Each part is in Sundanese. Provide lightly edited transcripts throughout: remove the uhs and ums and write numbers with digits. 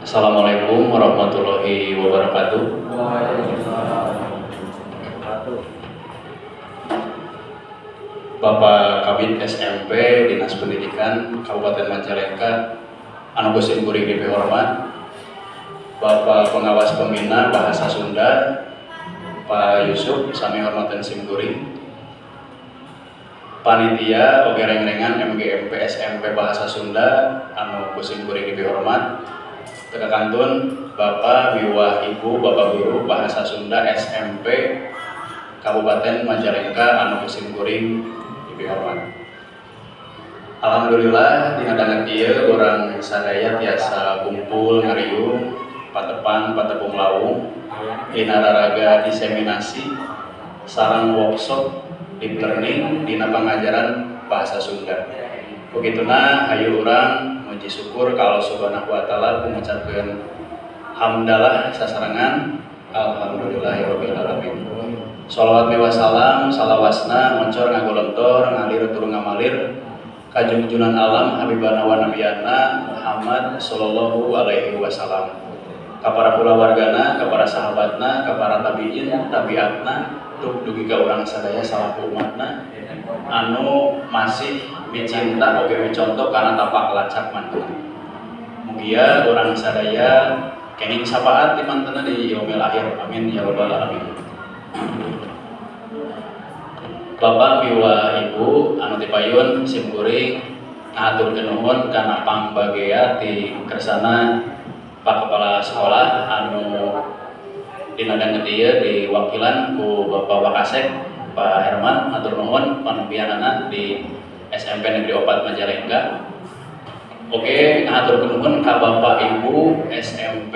Assalamualaikum warahmatullahi wabarakatuh. Bapak Kabid SMP Dinas Pendidikan Kabupaten Majalengka anu ku sim kuring dipihormat, Bapak Pengawas Pembina Bahasa Sunda Pak Yusuf sami hormatan sim kuring, panitia oge rengrengan MGMP SMP Bahasa Sunda anu ku sim kuring dipihormat, teu kakantun Bapak miwah Ibu Bapak Guru Bahasa Sunda SMP Kabupaten Majalengka anu ku sim kuring dipihormat. Alhamdulillah dina danget ieu urang sadaya tiasa kumpul ngariung patepang patepung lawung dina raraga diseminasi sareng workshop deep learning dina pangajaran bahasa Sunda. Begituna hayu urang muji syukur ka Allah Subhanahu wa taala mengucapkeun hamdalah sasarengan alhamdulillahirabbil alamin. Shalawat miwah salam salawasna ngoncor ngagolentor ngalir turun ngamalir ka junjunan alam habibana wa nabiyana Muhammad sallallahu alaihi wasallam, ka para kulawargana, ka para sahabatna, ka para tabiin tabiatna, tuk dugi ka urang sadaya salaku umatna anu masih micinta oge micontoh kana tapak lacak mantena. Mugia urang sadaya kenging syafaat di mantena di yaumil akhir. Amin ya rabbal alamin. Bapak miwah Ibu anu tipayun sim kuring ngahaturkeun nuhun kana pangbagea ti kersana Pak Kepala Sekolah anu dina danget ieu diwakilan ku Bapak Wakasek Pak Herman, hatur nuhun panempianana di SMP Negeri 4 Majalengka. Oke, ngahaturkeun nuhun ka Bapak Ibu SMP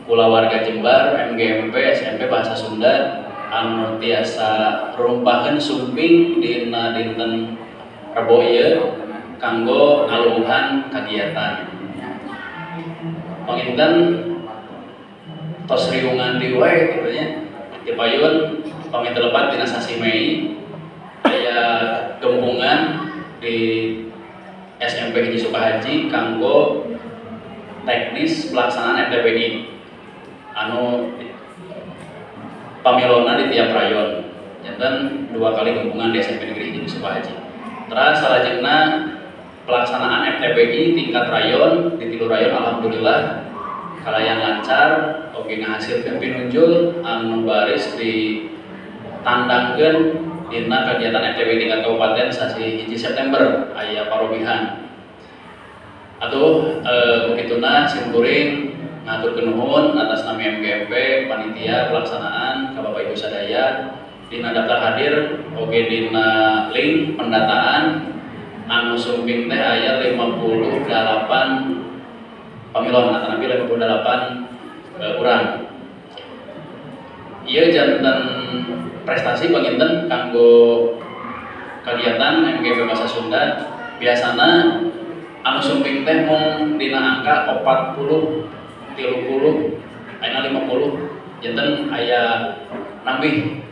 kulawarga Jembar MGMP SMP Bahasa Sunda anu tiasa rumpaheun sumping dina dinten Rebo ieu kanggo ngaluuhan kagiatan. Panginten tos riungan deui wae kitu nya. Tipayun pamit lepat dina sasi Mei aya gempungan di SMP Hiji Sukahaji kanggo teknis pelaksanaan MTPI anu pamilona di tiap rayon. Janten 2 kali gempungan di SMP Negeri Hiji Sukahaji. Terus salajengna pelaksanaan MTPI tingkat rayon di 3 rayon alhamdulillah kalayan lancar oge ngahasilkeun pinunjul anu baris ditandangkeun dina kegiatan MTPI tingkat kabupaten sasi 1 September aya parobihan. Atuh begituna sim kuring ngaturkeun nuhun atas nami MGMP panitia pelaksanaan ka Bapak Ibu sadaya dina daftar hadir oge dina link pendataan anu sumping teh aya 58 pamilon atanapi 58 urang. Ieu janten prestasi panginten kanggo kegiatan MGMP Bahasa Sunda. Biasana anu sumping teh mung dina angka 40, 30, ayeuna 50, janten aya nambih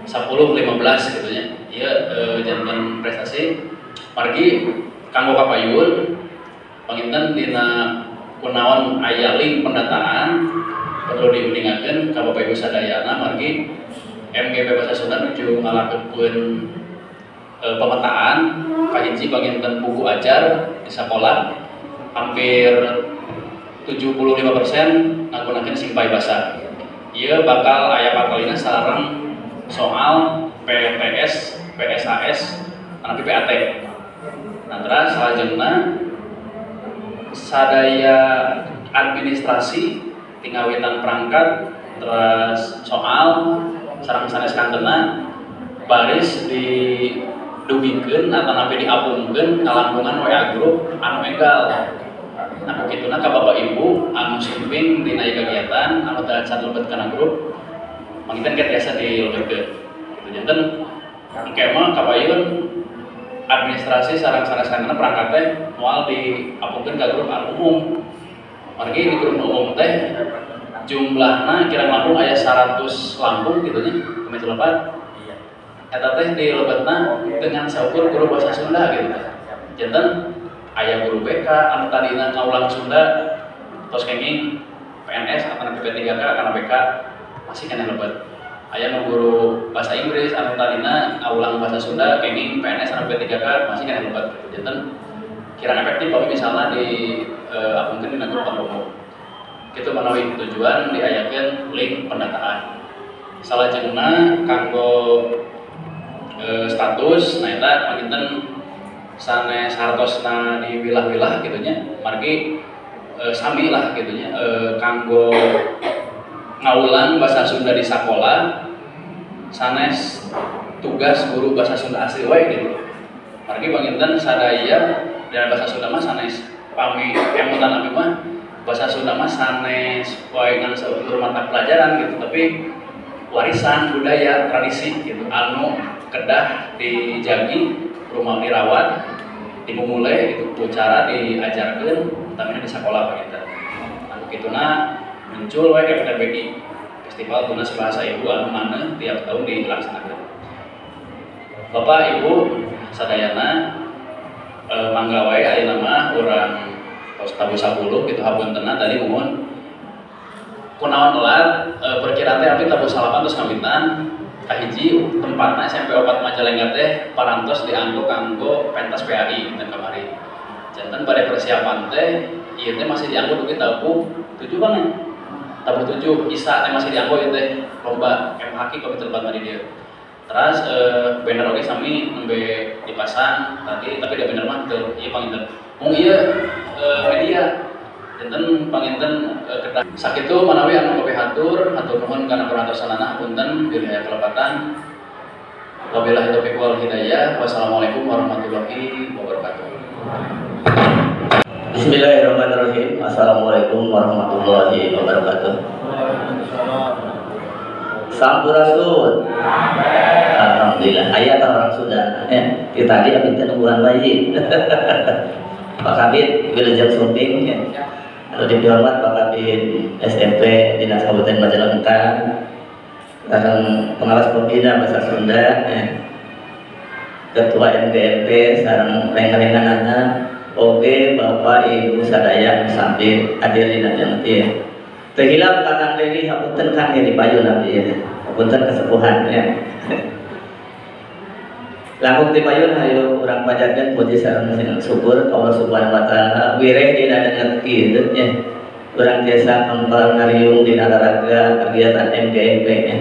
10, 15 gitu nya. Ieu janten prestasi margi kanggo kapayun panginten dina kunaon aya link pendataan perlu diuningakeun ka Bapak Ibu sadayana margi MGMP Bahasa Sunda nuju ngalakukeun pemetaan kahiji panginten buku ajar di sekolah hampir 75% ngagunakeun simpai basa. Ieu bakal aya patalina sareng soal PTS, PSAS, atanapi PAT. Nah, terus salajengna sadaya administrasi tingawitan perangkat terus soal sareng sanes kantena baris didugikeun atanapi diapungkeun kalangkungan WA grup anu enggal. Nah, begituna ka Bapak Ibu anu sumping dina ieu kegiatan anu teu acan lebet kana grup panginten ke tiasa dilebetkeun. Kitu janten engke mah kapayun administrasi sareng sanes kantena perangkat teh moal diapungkeun ka grup anu umum. Margi di grup umum teh jumlahna kirang langkung aya 100 langkung kitu nya pamit lepat. Eta teh dilebetna dengan saukur guru bahasa Sunda gitu. Janten aya guru BK anu tadina ngaulang Sunda tos kenging PNS atau PP3K karena BK masih keneh lebet. Aya nu guru bahasa Inggris anu tadina ngawulang bahasa Sunda kenging PNS atau PP3K masih keneh lebet gitu. Janten kirang efektif kalau misalnya di apungkeun dina grup panggomo. Kitu manawi tujuan diayakeun link pendataan. Salajengna kanggo status, nah eta panginten sanes hartosna di wilah-wilah gitu nya, margi sami lah gitu nya, kanggo ngawulang bahasa Sunda di sakola sanes tugas guru bahasa Sunda asli wae gitu. Margi panginten sadaya dina bahasa Sunda mah sanes, pami emutan abi mah bahasa Sunda mah sanes wae ngan saukur mata pelajaran gitu, tapi warisan budaya tradisi gitu anu kedah dijagi, rumah dirawat, dimumule gitu ku cara diajarkeun utamina di sakola panginten. Anu kituna muncul wae FTBI, Festival Tunas Bahasa Ibu anu mana tiap tahun dilaksanakan. Bapak Ibu sadayana, mangga wae ayeuna mah urang tos tabuh 10 gitu. Hapuntenna tadi muhun kunaon telat, perkiraan teh abdi tabuh 9 terus ngawitan. Kahiji, tempatna SMP 4 Majalengka teh parantos dianggo kanggo pentas PAI dan kamari. Janten pada persiapan teh ieu teh masih dianggo dugi tabuh 7 bang ya? Tabuh 7 Isa teh masih dianggo ieu teh lomba MHQ komite tempat di dieu. Terus banner oge sami nembe dipasang tadi, tapi da banner mah teu ieu panginten. Mung ieu media janten panginten kedah sakitu manawi anu kapihatur, hatur nuhun kana perhatosanana, punten bilih aya kalepatan. Wabillahi taufiq wal hidayah. Wassalamualaikum warahmatullahi wabarakatuh. Bismillahirrahmanirrahim. Assalamualaikum warahmatullahi wabarakatuh. Sampurasun. Alhamdulillah. Aya tah orang Sunda. Ya, di tadi abdi teh nungguan bayi. Pak Kabid Wilujeng Sumping ya. Anu dihormat Pak Kabid SMP Dinas Kabupaten Majalengka, sareng pengawas pembina bahasa Sunda ya. Ketua MGMP sareng rencang-rencanganna, oge Bapak Ibu sadaya sambil hadir dina ya. Teu hilap ka Kang Dedi, hapunten Kang Dedi payun abdi ya. Hapunten kesepuhan ya. Langkung ti payun hayu urang panjatkeun puji sareng syukur ka Allah Subhanahu wa taala wireh dina danget kieu nya. Urang tiasa kempal ngariung dina raraga kegiatan MGMP nya.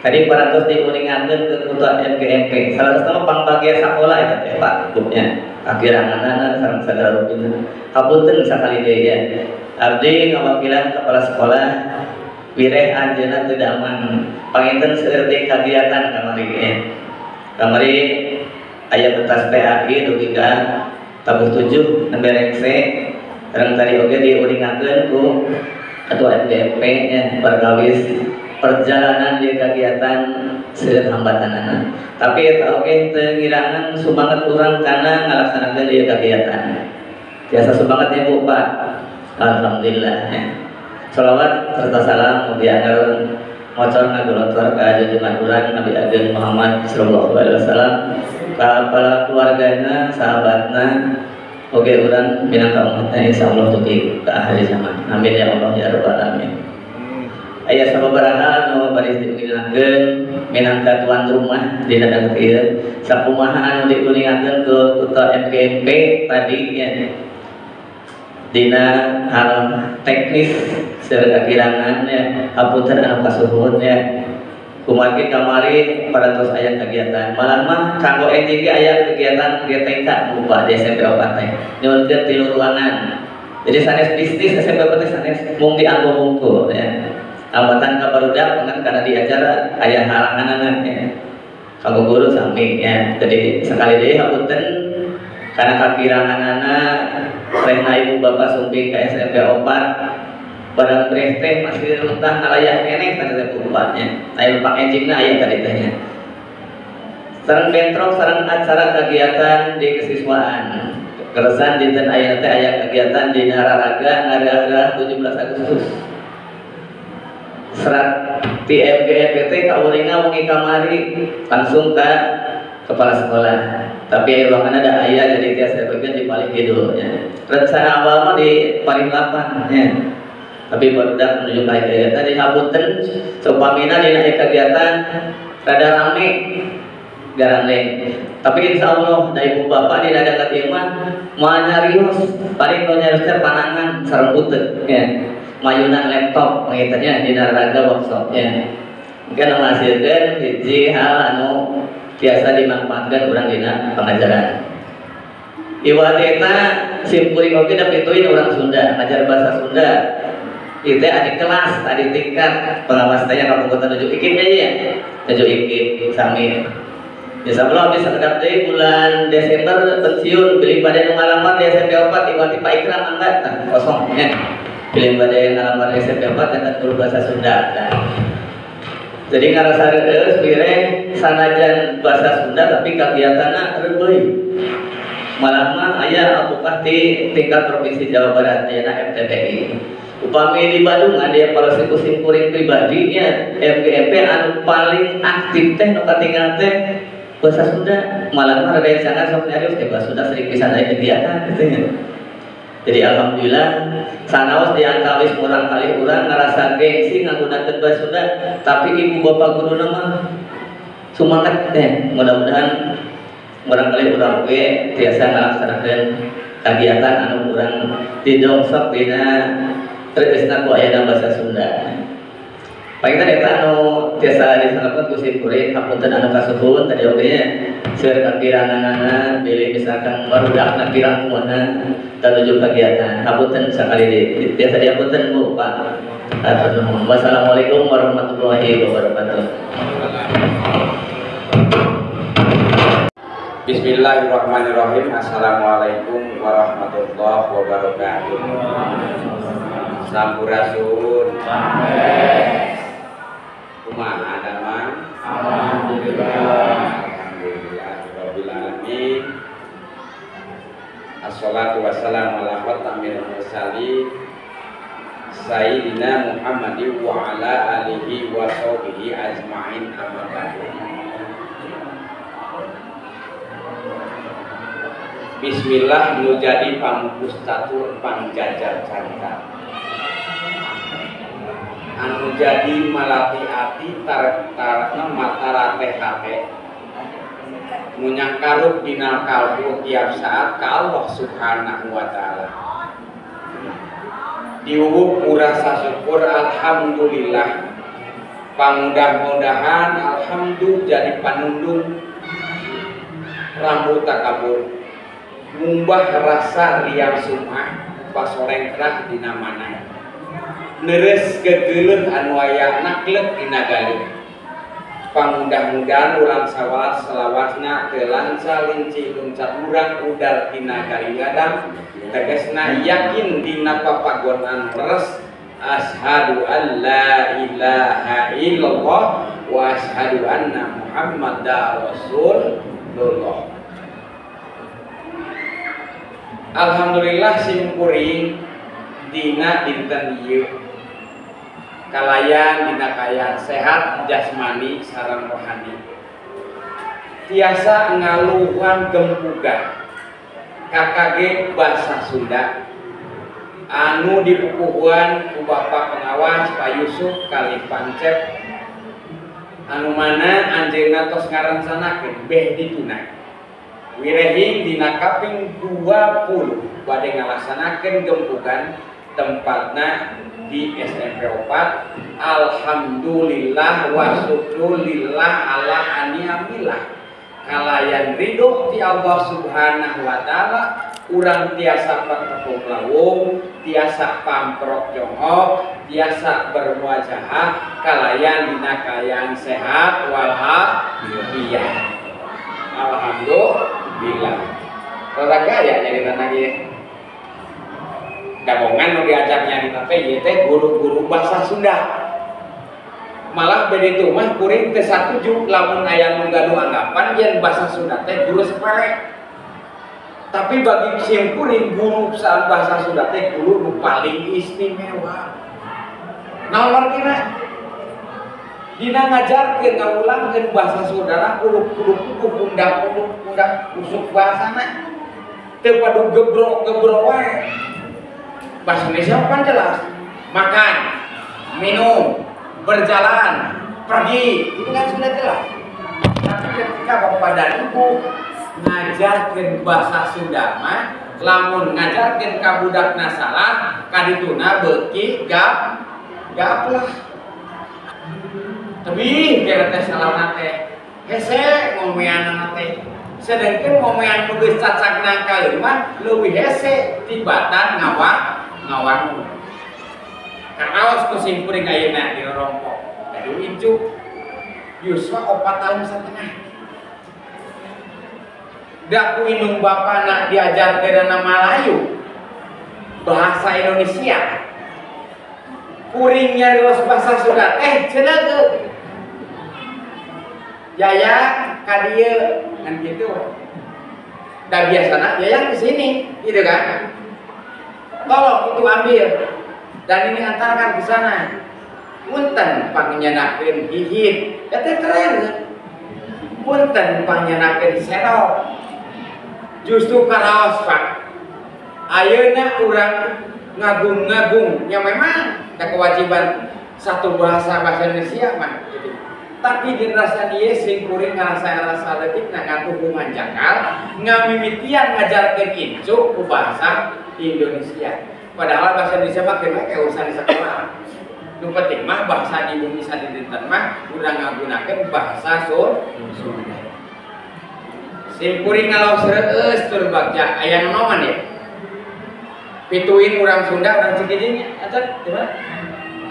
Tadi parantos diuningakeun ke ketua MGMP. Salah satu pangbagia sakola eta teh Pak Gubnya. Kakiranganana sareng sagala rupina. Hapunten sakali deui ya. Abdi ngawakilan kepala sekolah wireh anjeunna teu damang. Panginten seueur kegiatan kamari ya. Kamari aya pentas PAI dugi ka tabuh 7 nembe rengse. Sareng tadi oge diuningakeun ku ketua MGMP nya perkawis perjalanan di kegiatan seueur hambatanana. Tapi eta oge teu ngirangan sumanget urang kana ngalaksanakeun ieu kegiatan. Biasa semangat ya Bu Pak. Alhamdulillah ya. Salawat serta salam mugi agar ngocor ngagolotor ka junjungan urang Nabi Ageng Muhammad sallallahu alaihi wasallam, ka para keluargana, sahabatna, oge urang minangka umatna insyaallah dugi ka akhir zaman. Amin ya Allah ya rabbal alamin. Aya sababaraha anu bari diuningakeun minangka tuan rumah dina danget ieu. Sakumaha anu diuningakeun ke ketua MGMP tadi ya. Dina hal teknis seueur kakirangan ya, hapunten anu kasuhun ya. Kumargi kamari parantos aya kegiatan. Malah mah kanggo enjing ge aya kegiatan GTK lupa di SMP 4 teh. Nyuhunkeun 3 ruangan. Jadi sanes bisnis SMP 4 teh sanes mung dianggo hungkul ya. Hambatan ka barudak kan karena di acara aya halanganana ya. Kanggo guru sami ya. Jadi sekali deui hapunten karena kakiranganana rehna ibu bapak sumping ka SMP 4 barang breh teh masih runtah ngalayak keneh tadi teh bapaknya. Aya lupak enjingna aya tadi teh nya. Sareng bentrok sareng acara kegiatan di kesiswaan. Keresan dinten ayeuna teh aya kegiatan di Nararaga ngarah 17 Agustus. Serat ti MGMPT kauringa wengi kamari langsung ka kepala sekolah. Tapi ruangan ada ayah jadi tiasa bagian di paling kidul ya. Rencana awal mah di paling 8 ya. Tapi barudak menuju ka kegiatan di hapunten saupamina dina kegiatan rada rame garandeng. Tapi insya Allah da ibu bapak dina dekat ieu mah moal nyarios, paling nu nyarios teh panangan sareng buteuk ya. Mayunan laptop ngitanya dina raraga workshop ya. Mungkin menghasilkan hiji hal anu biasa dimanfaatkan urang dina pengajaran. Iwat eta simkuring oge da pituin urang Sunda, ngajar bahasa Sunda. Itu adik kelas, adik tingkat, pengawas tanya kapungkur nuju ikip nya ya. Nuju ikip sami. Insyaallah abdi sakedap deui bulan Desember pensiun bilih bade nu ngalamar di SMP 4 iwati Pak Ikram mangga tah kosong nya. Bilih bade ngalamar di SMP 4 dan guru bahasa Sunda. Nah. Jadi ngarasa reueus wireh sanajan bahasa Sunda tapi kagiatanna reubeui. Malah mah aya apukah di tingkat provinsi Jawa Barat ayeuna FTPI. Upami di Bandungan dia para simkuring pribadi nya MGMP anu paling aktif teh nu katinggal teh bahasa Sunda. Malah mah rada sangat sok nyarios teh bahasa Sunda sering pisan aya kegiatan kitu nya. Jadi alhamdulillah sanaos di antawis murang kali urang ngarasa gengsi ngagunakeun bahasa Sunda, tapi ibu bapak guruna mah sumanget teh. Mudah-mudahan murang kali urang oge tiasa ngalaksanakeun kegiatan anu urang didongsok dina reueusna ku ayana bahasa Sunda. Panginten eta anu tiasa disanggakeun ku simkuring, hapunten anu kasuhun tadi oge nya seueur kakiranganana bilih misalkan barudakna kirang kumaha tatuju kegiatan. Hapunten sakali deui tiasa dihapunten Bu Pak. Hatur nuhun. Wassalamualaikum warahmatullahi wabarakatuh. Bismillahirrahmanirrahim. Assalamualaikum warahmatullahi wabarakatuh. Sampurasun. Kumaha damang? Alhamdulillah. Alhamdulillah rabbil alamin. Assalatu wassalamu ala khatamil mursalin Sayyidina Muhammadin wa ala alihi wa sahbihi ajmain, amma ba'du. Bismillah nu jadi pamungkus catur pangjajar carita. Anu jadi malati ati tarak-tarakna mata rate hate. Nu nyangkarup dina kalbu tiap saat ka Allah Subhanahu wa taala. Diwuwuh ku rasa syukur alhamdulillah. Pamudah-mudahan alhamdulillah jadi panundung rambut takabur. Ngumbah rasa riang sumah pasorengkrah dina mana. Neres gegeleuh anu aya naklek dina galuh. Pamudah-mudahan urang sawalas selawasna teu lanca linci luncat urang udar dina galigadang tegasna yakin dina papagonan leres asyhadu an la ilaha illallah wa asyhadu anna muhammadar rasulullah. Alhamdulillah simkuring dina dinten ieu kalayan dina kaayaan sehat jasmani sareng rohani tiasa ngaluhan gempugan KKG bahasa Sunda anu dipupuhuan ku Bapak Pengawas Pak Yusuf kali Pancep anu mana anjeunna tos ngarancanakeun beh dituna wirehing dina kaping 20 bade ngalaksanakeun gempugan tempatna di SMP 4. Alhamdulillah wa syukrulillah ala aniamillah kalayan ridho ti Allah Subhanahu wa taala urang tiasa patepung lawung tiasa pamprok jonghok tiasa bermuajahah kalayan dina kaayaan sehat walafiat. Alhamdulillah. Rada gaya nyarita ieu. Dabongan nu diajak nyarita teh ieu teh guru-guru bahasa Sunda. Malah beda itu mah kuring teh satuju lamun aya nu gaduh anggapan yen bahasa Sunda teh guru sepele. Tapi bagi sim kuring guru bahasa Sunda teh guru nu paling istimewa. Naon artina? Dina ngajarkeun ngawulangkeun bahasa Sunda kudu pundak usuk bahasana teu padu gebrok-gebrok wae. Bahasa Indonesia kan jelas, makan, minum, berjalan, pergi, itu kan sudah jelas. Tapi ketika bapak dan ibu ngajarkeun bahasa Sunda mah lamun ngajarkeun ka budakna salah kadituna beuki gaplah. Tebih kira teh salahna teh hese ngomeanana teh, sedangkan ngomean nu geus cacak nangkaleun mah leuwih hese tibatan ngawangun. Karaos ku simkuring ayeuna di rorompok gaduh incu yuswa 4,5 tahun. Da ku indung bapana diajarkeunana Malayu bahasa Indonesia, kuring nyarios bahasa Sunda teh cenah teu Yayang ka dieu kan gitu. Da biasana Yayang ke sini gitu kan. Tolong itu ambil dan ini antarkan ke sana. Punten pangnyenakeun hihit, da teh keren. Punten pangnyenakeun serok. Justru karaos Pak. Ayeuna urang ngagung-ngagung ya memang ada kewajiban satu bahasa Indonesia mah gitu. Tapi dirasa ieu sing kuring ngarasa-rasa leutikna ngatuhungan jakal ngamimitian ngajarkeun incu ku bahasa Indonesia. Padahal bahasa Indonesia mah keun we urusan di sekolah. Nu penting mah bahasa di bumi sadinten mah urang ngagunakeun bahasa Sunda. Sing kuring ngalaos reueus tur bagja aya nonoman ya. Pituin urang Sunda urang Cikijing nya acan coba.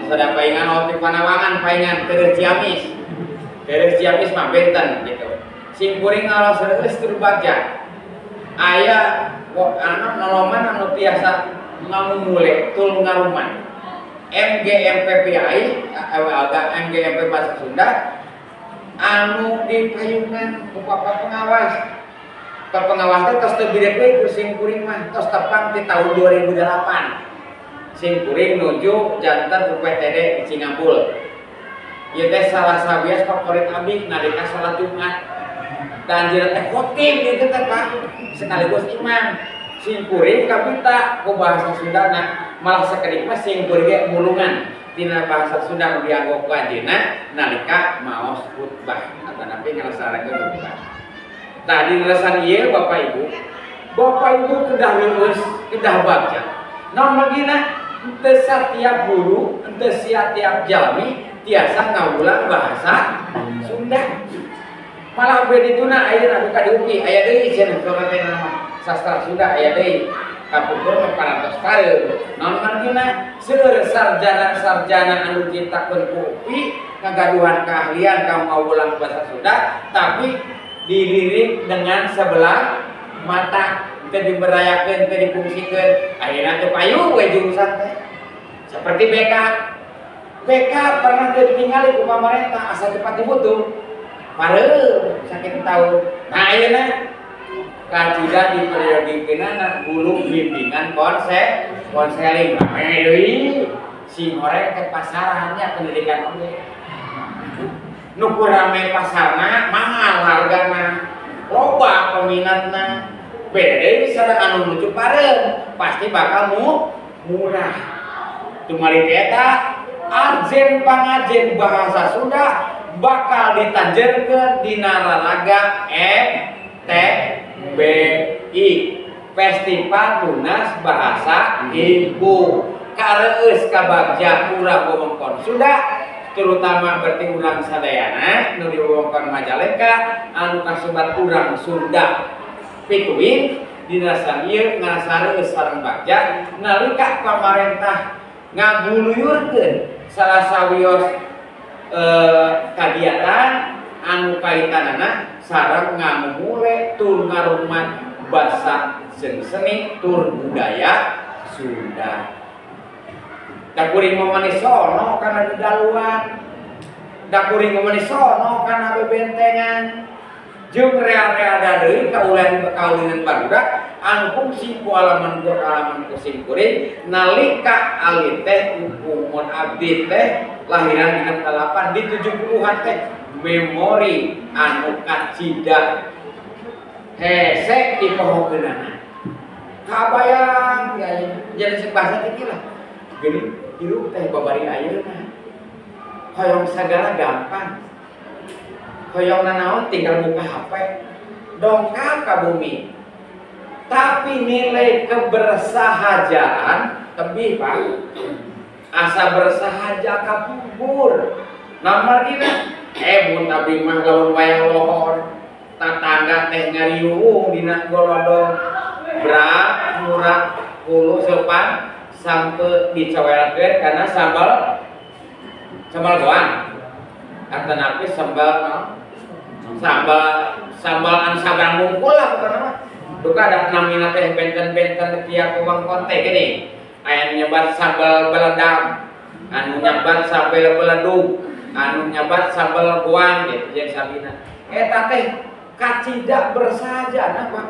Sada paingan otik panawangan paingan terus Ciamis. Terus Ciamis mah benten gitu. Sing kuring ngalaos reueus tur bagja. Aya anu noloman anu tiasa ngamumule tul ngaruman. MGMPPAI agak MGMP bahasa Sunda anu dipayungan ku bapak pengawas. Bapak pengawas teh tos teu bidek we ku sing kuring mah tos tepang ti tahun 2008. Sing kuring nuju janten UPTD di Cingambul. Ieu teh salah sawios favorit abdi nalika salat Jumat. Dan anjeunna teh khotib gitu teh Pak, sekaligus imam. Sing kuring kapita ku bahasa Sundana, malah sakedik mah sing kuring ge mulungan tina bahasa Sunda nu dianggo ku anjeunna nalika maos khutbah atanapi ngalesarakeun khutbah. Tah di leresan ieu Bapak Ibu kedah leueus, kedah baca. Naon margina henteu satiap guru, henteu satiap jalmi tiasa ngawulang bahasa Sunda. Malah bedituna ayeuna anu ka di UPI aya deui cenah nama sastra Sunda aya deui kapungkur mah parantos pareum. Naon margina seueur sarjana-sarjana anu diciptakeun ku UPI ngagaduhan keahlian ka ngawulang bahasa Sunda tapi dilirik dengan sebelah mata, teu diberayakeun, teu difungsikeun. Akhirna teu payu we jurusan teh. Seperti BK. BK pernah teu ditingali ku pamarentah asa cepat dibutuh. Pareum sakitu taun. Nah ayeuna kacida diperiodikeunana guru bimbingan konseling rame deui sing horeng ke pasarannya pendidikan oge. Nu rame pasarna mahal hargana, loba peminatna. Beda deui sareng anu nuju pareum, pasti bakal murah. Tumali teh eta ajen pangajen bahasa Sunda bakal ditanjerkeun dina raraga FTBI, Festival Tunas Bahasa Ibu. Kareueus kabagja urang wewengkon Sunda, terutama berarti urang sadayana nu di wewengkon Majalengka anu kasebat urang Sunda pituin dina ieu ngarasa reueus sareng bagja nalika pamarentah ngaguluyurkeun salah sawios kagiatan anu kaitanana sareng ngamumule tur ngarumat basa jeung seni tur budaya Sunda. Da kuring mamanisono kana dedaluan, da kuring mamanisono kana bebentengan, jeung rea-rea deui kaulinan barudak anu fungsi ku alaman ku sim kuring nalika alit teh umur abdi teh Lahiran dina 8 di 70-an teh memori anu kacida hese dipohokeunana. Kabayang ya jadi sebahasa teh lah. Geuning hirup teh babari ayeuna. Hoyong sagala gampang. Hoyong nanaon tinggal buka HP. Dongkap ka bumi. Tapi nilai kebersahajaan tebih Pak. Asa bersahaja kapungkur. Nomor dina mun abdi mah lamun wayah lohor tatangga teh ngariung dina golodong brak murah hulu seupan sampe dicowelkeun kana sambal sambal goang atanapi sambal sambal sambal anu sabrang bungkul lah pokona mah duka ada namina teh benten-benten tiap wewengkon teh gini. Aya nu nyebat sambal beledang, anu nyebat sambal beledug, anu nyebat sambal goang gitu jeung sabina. Eta teh kacida bersahajana Pak.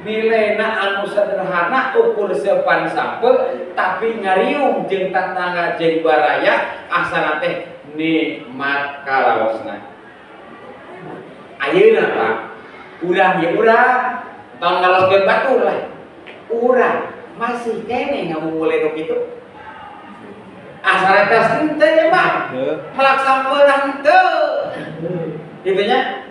Nilaina anu sederhana ukur seupan sampe tapi ngariung jeung tatangga jeung baraya asana teh nikmat kalaosna. Ayeuna Pak, urang ye urang tong ngaloskeun batur lah. Urang masih kene ngamumule nu kitu. Asal tes henteu nya Pak. Melak sampeu henteu. Kitu nya.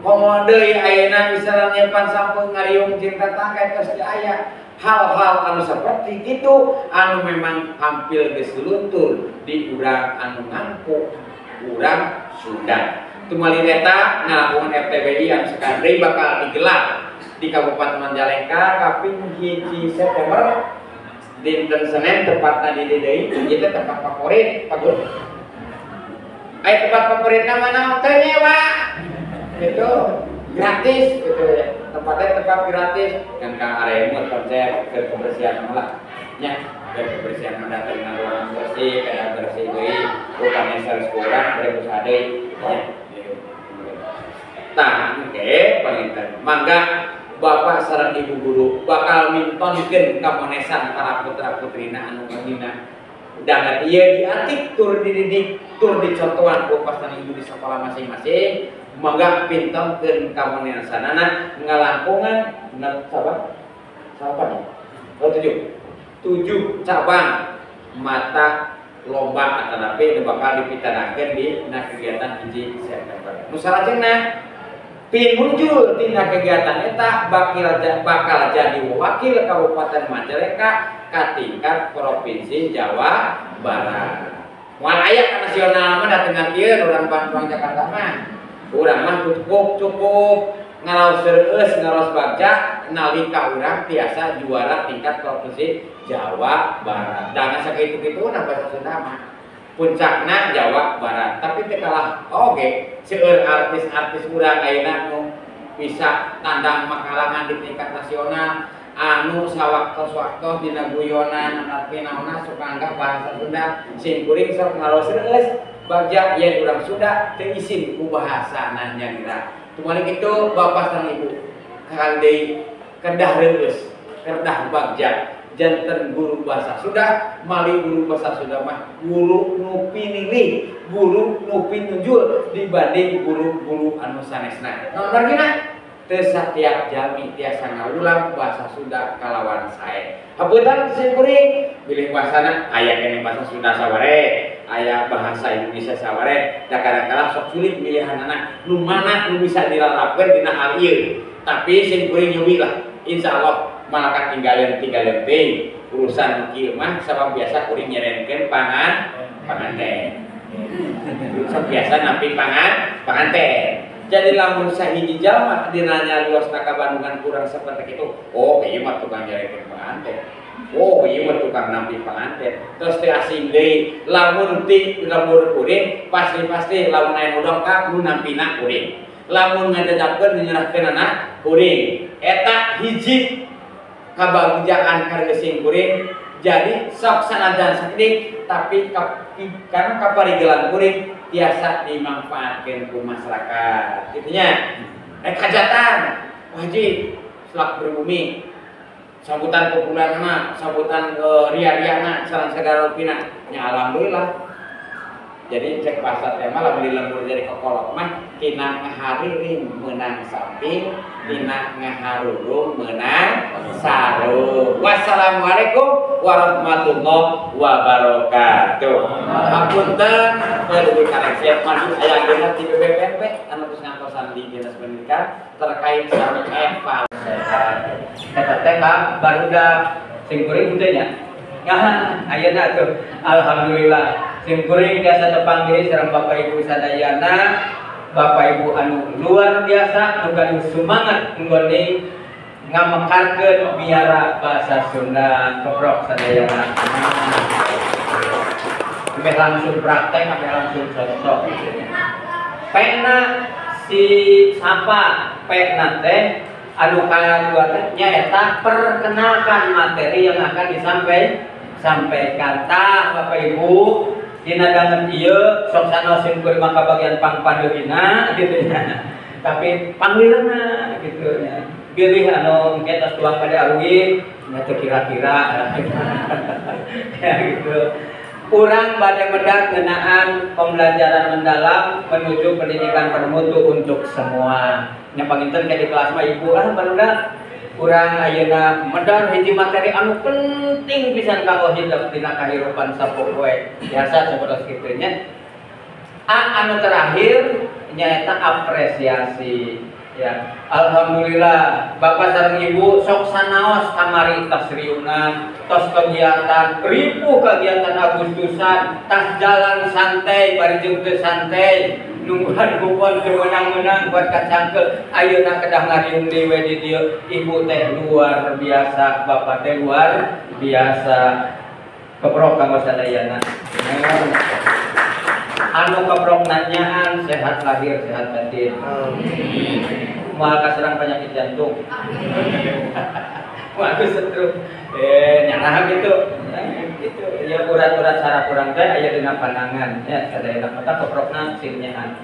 Komo deui ayeuna misalnya nyepan sampeu ngariung jeung tatangga tos teu aya hal-hal anu seperti kitu anu memang hampir geus luntur di urang anu ngampu urang Sunda. Tumali eta ngalakukan FTBI anu sakadri bakal digelar di Kabupaten Majalengka kaping 1 September dinten Senin tepatna di deui ieu tempat favorit Pak Guru. Aya tempat favoritna mana teh nyewa gitu gratis gitu ya. Tempatnya tempat gratis kan ka area konsep keur kebersihan lah nya keur kebersihan mah datang ruangan bersih kada bersih deui bukan 100 urang bere usaha deui nya. Tah engke panginten mangga Bapak sareng Ibu guru bakal mintonkeun kamonesan para putra-putrina anu dina dangan ieu diatik tur dididik tur dicontohan ku pastan ibu di sekolah masing-masing mangga pintonkeun kamonesanana ngalangkungan 6 cabang saapa oh 7 cabang mata lomba atanapi nu bakal dipitanakeun di na kegiatan 1 September. Nu salajengna pinunjul tina kegiatan eta bakal jadi wakil Kabupaten Majalengka ka tingkat Provinsi Jawa Barat. Moal aya ka nasional mah dateng ieu urang Bandung Jakarta mah. Urang mah cukup ngaraos reueus ngaraos bagja nalika urang tiasa juara tingkat Provinsi Jawa Barat. Dangan sakitu-kituna bahasa Sunda mah. Puncakna Jawa Barat, tapi teu kalah oge seueur artis-artis urang ayeuna nu bisa tandang makalangan di tingkat nasional anu sawaktos-waktos dina guyonan anu naonna suka anggap bahasa Sunda sim kuring sok ngaraos reueus bagja yen urang Sunda teu isin ku bahasana nyalira. Tumali kitu bapak sareng ibu kakang deui kedah reueus kedah bagja janten guru bahasa Sunda mali guru bahasa Sunda mah guru nu pinilih guru nu pinunjul dibanding guru-guru anu sanesna. Naon margina teu satiap jami tiasa ngawulang bahasa Sunda kalawan sae. Hapunten sim kuring bilih bahasana aya keneh bahasa Sunda saware aya bahasa Indonesia saware da kadang-kadang sok sulit milihanana nu mana nu bisa dilarapkeun dina hal ieu. Tapi sim kuring nyobi lah insyaallah malakat tinggalin teh urusan kieu mah sabab biasa kuring nyerenkeun panganten. Sok biasa nampi panganten. Jadi lamun sahiji jalma dina nyariosna ka Bandungan kurang seperti itu, oh ieu mah tukang nyerenkeun panganten. Oh ieu mah tukang nampi panganten. Terus teh asing deui lamun ti lembur kuring pasti-pasti lamun aya nu dongkap nu nampina kuring. Lamun ngajajabkeun nyerahkeunana kuring. Eta hiji kabagjaan karya sing kuring jadi sok sanajan sakedik tapi karena kaparigelan kuring tiasa dimanfaatkeun ku masyarakat kitu nya. Rek hajatan wajib selak berbumi sambutan populerna sambutan ria-riana sareng sagala rupina nya alhamdulillah Jadi cek bahasa teh mah lamun di lembur jadi kokolot mah tina ngahariring meunang samping, tina ngaharurung meunang sarung. Wassalamualaikum warahmatullahi wabarakatuh. Hapunten perlu dikoreksi maju aya ageuna di BPNP anu geus ngantosan di Dinas Pendidikan terkait sareng evaluasi. Eta teh ka barudak sing kuring teh nya. Nah, ayeuna tuh alhamdulillah sim kuring biasa tepang deui sareng Bapak Ibu sadayana, Bapak Ibu anu luar biasa nu gaduh semangat nggone ngamekarkeun biara bahasa Sunda keprok sadayana. Ameh langsung praktek, ameh langsung cocok. Pena si sapa pena teh anu kadua teh nyaeta perkenalkan materi yang akan disampaikan. Tah Bapak Ibu dina danget ieu sok sanaos sim kuring mah kabagian pangpandeurina gitu nya. Tapi panglirna gitu nya. Bilih anu engke tos tuang pada arugi nya teu kira-kira ya gitu. Urang bade medar ngeunaan pembelajaran mendalam menuju pendidikan bermutu untuk semua. Nya panginten ke di kelas mah ibu ah barudak urang ayeuna medar hiji materi anu penting pisan kanggo hidup dina kahirupan sapopoe. Biasa sapertos kitu nya. A anu terakhir nyaeta apresiasi. Ya, alhamdulillah Bapak sareng Ibu sok sanaos kamari tas riunan, tos kegiatan, ripuh kegiatan Agustusan, tas jalan santai bari jeung teu santai, nungguan kupon teu meunang-meunang buat kacangkeul, ayeuna kedah ngariung deui we di dieu. Ibu teh luar biasa, Bapak teh luar biasa. Keprok kanggo sadayana. Anu keprok nanyaan sehat lahir sehat batin. Moal kaserang penyakit jantung. Waduh stroke. Nyanah gitu. Gitu. Ya urat-urat saraf urang teh aya dina pandangan ya sadayana mata keprokna sing nyaan.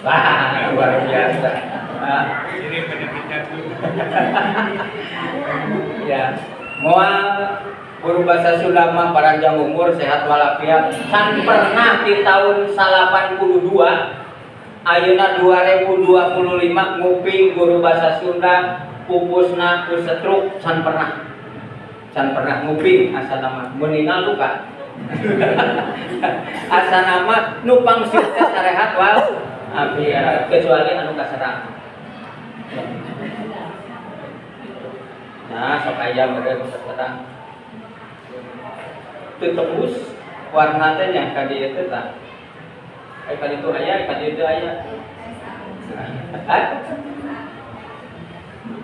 Wah, luar biasa. Ini penyakit jantung. Ya, moal guru bahasa Sunda mah paranjang umur sehat walafiat can pernah di tahun 82 ayeuna 2025 nguping guru bahasa Sunda pupusna ku stroke can pernah nguping asana mah meunina luka asana mah nu pangsieu teh sarehat wal afiat kecuali anu kaserang. Nah sok aya meureun kaserang teu tembus warna teh nya ka dieu teh tah. Ka ditu aya, ka dieu teu aya. Hah?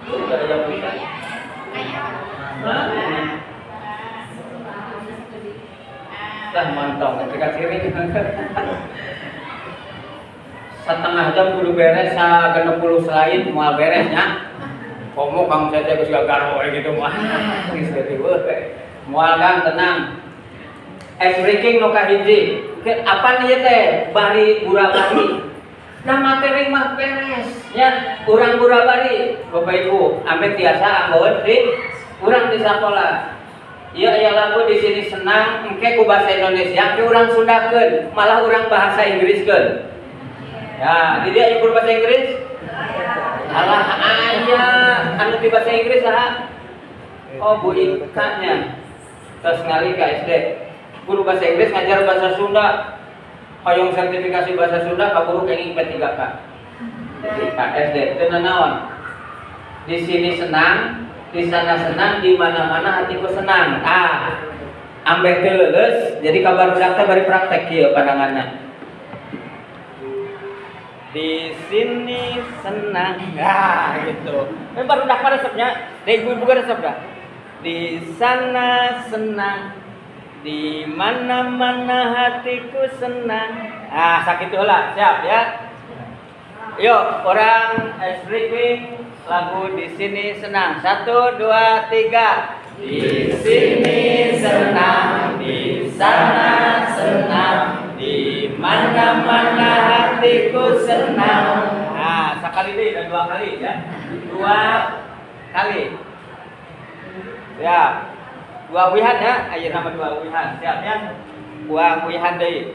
Teu aya pisan. Tah mantong ketika ciri. Setengah jam kudu beres 60 slide moal beres nya. Komo Kang Cece geus gagaro we gitu mah. Geus teu moal Kang tenang. Ice breaking nu kahiji. Apa nih teh? Bari gurabari. Nah materi mah beres nya urang gurabari Bapak Ibu, ampe tiasa anggoeun di urang di sakola. Ieu aya lagu di sini senang engke ku bahasa Indonesia, engke urang Sundakeun, malah urang bahasa Inggriskeun. Ya, di dieu aya guru bahasa Inggris? Alah aya anu di bahasa Inggris saha? Oh Bu Ika nya. Terus ngali ka SD. Guru bahasa Inggris ngajar bahasa Sunda, hoyong sertifikasi bahasa Sunda kaburu kenging P3K. Jadi KSD teu nanaon. Di sini senang, di sana senang, di mana-mana hatiku senang. Ah, ambeh teu leuleus, jadi kabar budak teh bari praktek kieu pandanganna. Di sini senang, ah gitu. Baru udah resepnya, deh ibu-ibu resep dah. Di sana senang, di mana-mana hatiku senang. Ah, sakit lah, siap ya. Yuk, orang ice breaking lagu di sini senang. 1, 2, 3. Di sini senang, di sana senang, di mana-mana hatiku senang. Nah, sekali deh dan 2 kali ya. 2 kali. Siap. 2 wihan ya, ayo nama 2 wihan. Siap ya. Buang uihan deui.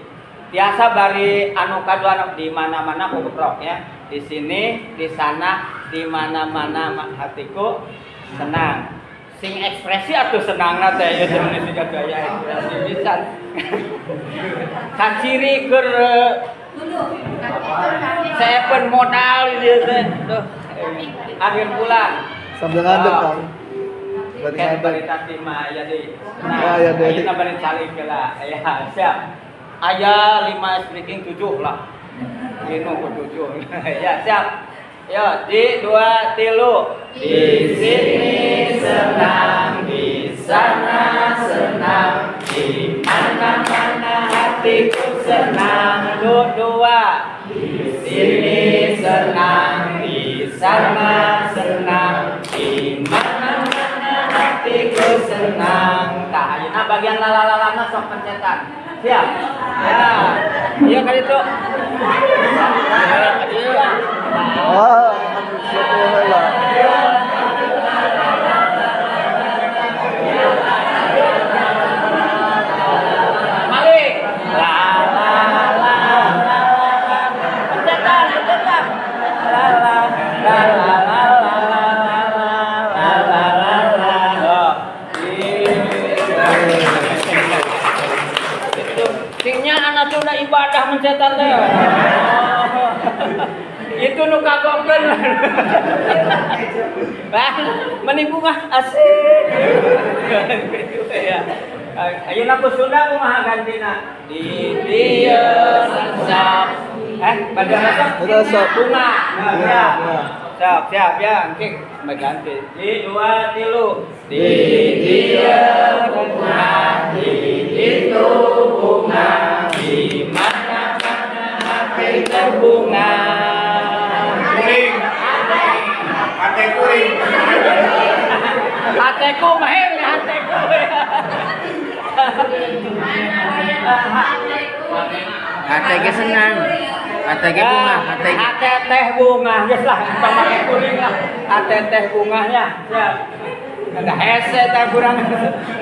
Tiasa bari anu kadua di mana-mana ku keprok ya. Di sini, di sana, di mana-mana hatiku senang. Sing ekspresi atuh senangna teh ya temen siga gaya ekspresi pisan. Kaciri keur sepen modal ieu teh. Tuh akhir bulan. Sambil ngadeg kan. Bari ngadeg. Bari tadi mah aya deui. Nah, aya deui. Ayeuna bari calik heula. Aya siap. Aya 5 speaking 7 lah. Lino ku 7. Ya, siap. Yo, di 2 3. Di sini senang, di sana senang, di mana-mana hatiku senang. 2. Di sini senang, di sana senang, di mana-mana hatiku senang. Tah, ayeuna bagian lalalalana sok pencetan. Siap? Ya. Iya kan itu. Ya, oh, syukurlah. Malik. La la la la. Pencetan, pencetan. La la la la la la la la la la. Oh. Singnya anak tuh udah ibadah mencetan teh. Oh. Itu nu kagokkeun. Bah, meni bunga asik. Ya. Ayeuna ku Sunda kumaha gantina? Di dieu resep. Bade resep. Resep bunga. Nah, ya. Siap, siap ya, engke ganti. Di 2 3. Di dieu bunga, di itu bunga, di mana-mana hati terbunga. Kuring. Hate kuring. Hateku mahir hateku. Hate ge senang. Hate ge bunga, hate. Hate teh bunga geus lah, tong make kuring lah. Hate teh bunganya. Siap. Ada hese teh kurang.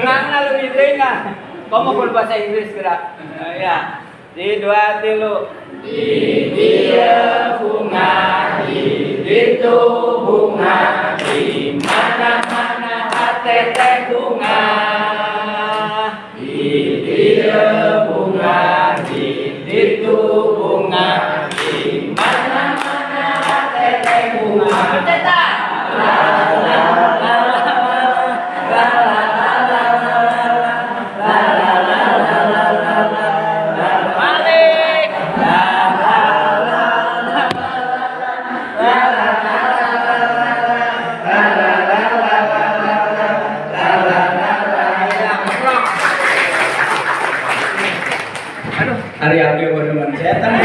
Ngana leuwih teuing ah. Komo kudu bahasa Inggris geura. Ya. Di 2 3. Di dia bunga, di itu bunga, di mana-mana hate teh bunga. Di dia bunga, di itu bunga, di mana-mana hate teh bunga. Cetak. La la la la la la la la la la la la. Balik. La la la la la la la la la la la. Aduh, hari abdi mau nemen setan.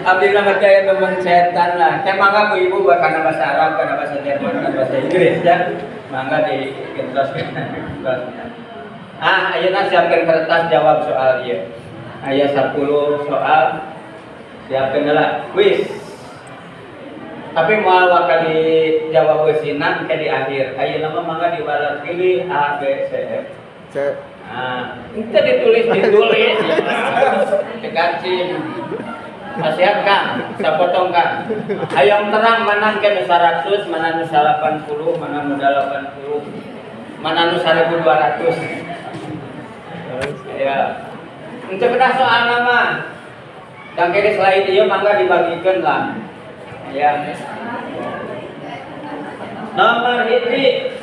Abdi mah percaya nemen setan lah. Saya mangga ku ibu buat karena bahasa Arab, karena bahasa Jerman, karena bahasa Inggris ya. Mangga di gentos. Ah, ayeuna siapkeun kertas jawab soal ieu. Aya 10 soal. Siapkeun heula kuis. Tapi moal bakal dijawab eusina ke di akhir. Ayeuna mah mangga dibalas pilih A B C F. C. Ah, itu ditulis. Dikancing. Nasihat Kang, sapotong Kang. Hayang terang mana ke nu 100, mana nu 80, mana nu 80, mana nu 1200. Ya. Untuk kedah soal nama. Dan kene selain ieu mangga dibagikeun lah. Ya. Nomor 1.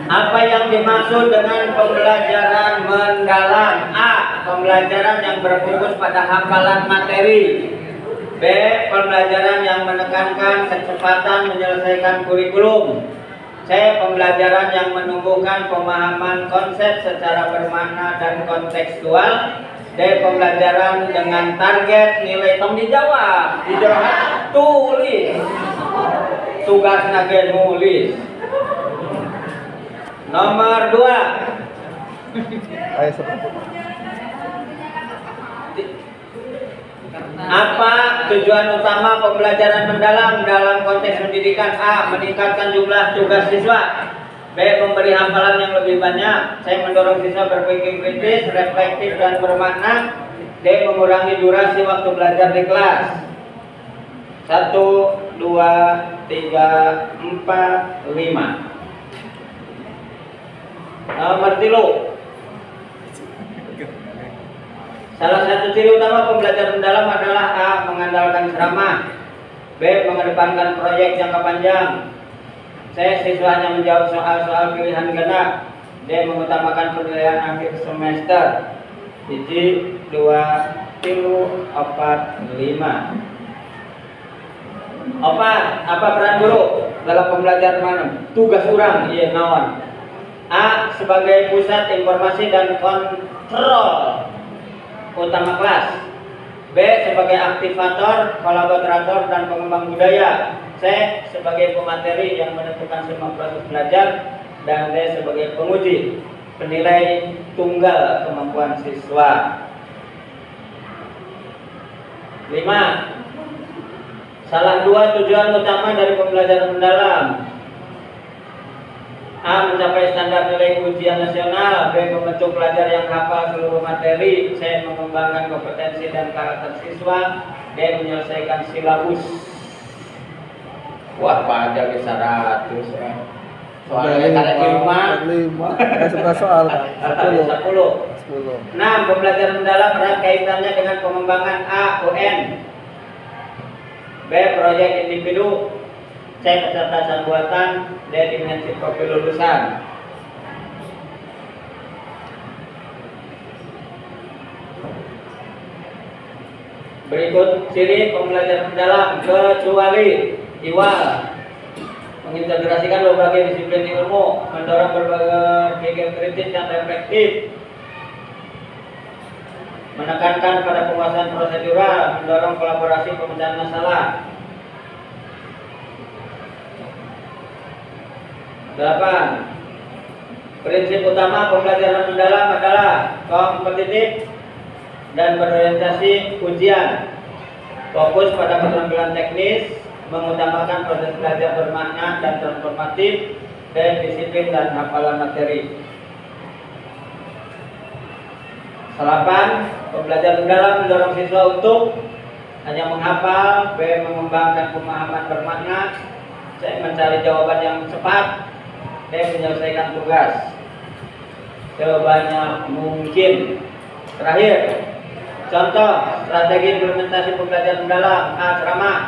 Apa yang dimaksud dengan pembelajaran mendalam? A. Pembelajaran yang berfokus pada hafalan materi. B. Pembelajaran yang menekankan kecepatan menyelesaikan kurikulum. C. Pembelajaran yang menumbuhkan pemahaman konsep secara bermakna dan kontekstual. D. Pembelajaran dengan target nilai. Tong dijawab, dijawab tulis. Tugasna ge nulis. Nomor 2. Apa tujuan utama pembelajaran mendalam dalam konteks pendidikan? A. Meningkatkan jumlah tugas siswa. B. Memberi hafalan yang lebih banyak. C. Mendorong siswa berpikir kritis, reflektif, dan bermakna. D. Mengurangi durasi waktu belajar di kelas. 1, 2, 3, 4, 5. Nomor 3. Salah satu ciri utama pembelajaran mendalam adalah A. Mengandalkan ceramah. B. Mengedepankan proyek jangka panjang. C. Siswa hanya menjawab soal-soal pilihan ganda. D. Mengutamakan penilaian akhir semester. 1, 2, 3, 4, 5. Apa peran guru dalam pembelajaran mana? Tugas urang ieu naon? A. Sebagai pusat informasi dan kontrol utama kelas. B. Sebagai aktivator, kolaborator, dan pengembang budaya. C. Sebagai pemateri yang menentukan semua proses belajar. Dan D. Sebagai penguji, penilai tunggal kemampuan siswa. 5. Salah dua tujuan utama dari pembelajaran mendalam. A. Mencapai standar nilai ujian nasional. B. Membentuk pelajar yang hafal seluruh materi. C. Mengembangkan kompetensi dan karakter siswa. D. Menyelesaikan silabus. Wah, pajak 100 ya. Soalnya ada 5. 5. Soal 10. 10. 6. Pembelajaran mendalam erat kaitannya dengan pengembangan A. UN. B. Proyek individu. C. Kecerdasan buatan. D. Dimensi profil lulusan. Berikut ciri pembelajaran mendalam kecuali iwal mengintegrasikan berbagai disiplin ilmu, mendorong berpikir kritis dan reflektif, menekankan pada penguasaan prosedural, mendorong kolaborasi pemecahan masalah. 8. Prinsip utama pembelajaran mendalam adalah kompetitif dan berorientasi ujian, fokus pada keterampilan teknis, mengutamakan proses belajar bermakna dan transformatif, dan disiplin dan hafalan materi. 8. Pembelajaran mendalam mendorong siswa untuk hanya menghafal, B. Mengembangkan pemahaman bermakna, C. Mencari jawaban yang cepat, D. Menyelesaikan tugas sebanyak mungkin. Terakhir, contoh strategi implementasi pembelajaran mendalam. A. Ceramah.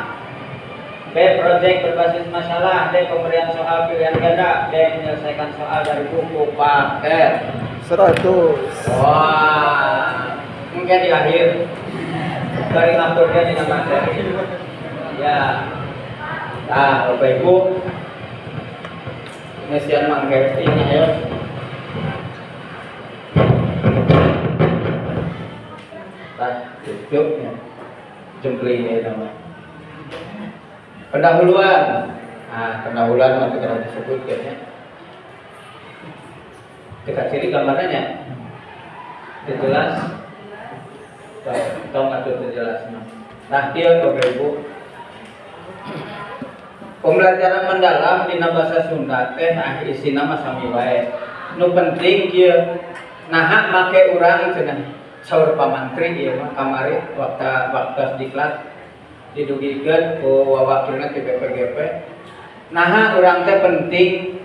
B. Proyek berbasis masalah. D. Pemberian soal pilihan ganda. D. Menyelesaikan soal dari buku paket. 100. Wah, mungkin di akhir dari ngaturnya di materi. Ya. Nah, Bapak Ibu, ngesian mangke ini ya. Nah, duduknya jemplingnya sama. Pendahuluan. Nah, pendahuluan nanti kena disebut kayaknya. Dekat sini gambarnya jelas. Tong atau jelas. Nah, kieu Bapak Ibu. Pembelajaran mendalam dina bahasa Sunda teh ah isina mah sami wae. Nu penting kieu naha make urang cenah saur pamantri ieu mah kamari waktu diklat didugikeun ku wawakilna ti BPGP. Naha urang teh penting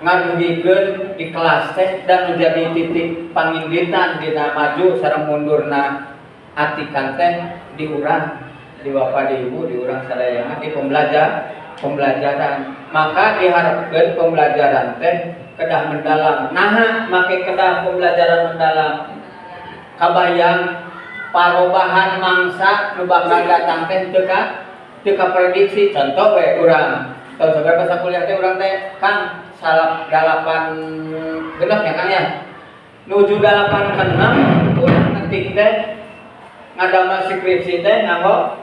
ngadugikeun di kelas teh dan menjadi titik panginditan dina maju sareng mundurna atikan teh di urang, di bapak, di ibu, di urang sadayana di pembelajaran. Maka diharapkeun pembelajaran teh kedah mendalam. Naha make kedah pembelajaran mendalam? Kabayang parobahan mangsa nu bakal datang teh teu ka prediksi. Contoh we urang tahun sabaraha sakuliah teh urang teh Kang salap 8 genep ya Kang ya, nuju 8 keenam urang ngetik teh ngadamel skripsi teh nganggo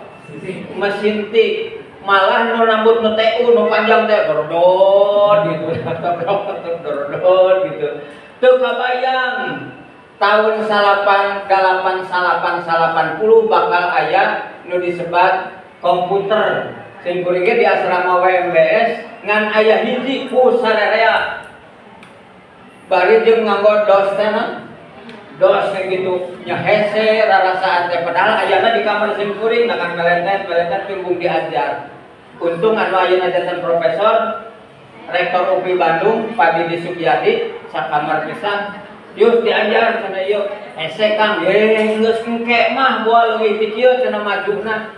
mesin tik, malah nu rambut nu TU nu panjang teh dorodot gitu, dorodot gitu. Teu kabayang tahun 88 80 bakal aya nu disebat komputer Sim kuring ge di asrama WMBS ngan aya hiji ku sarerea. Bari jeung nganggo dos teh na. Dos teh gitu nya hese rarasaan teh padahal ayana di kamar sim kuring nah kan meletet pinggung diajar. Untung anu ayeuna janten profesor Rektor UPI Bandung Pak Didi Sukyadi sakamar pisan. Yuk diajar cenah ieu hese Kang ye geus engke mah moal leuwih ti kieu cenah majuna.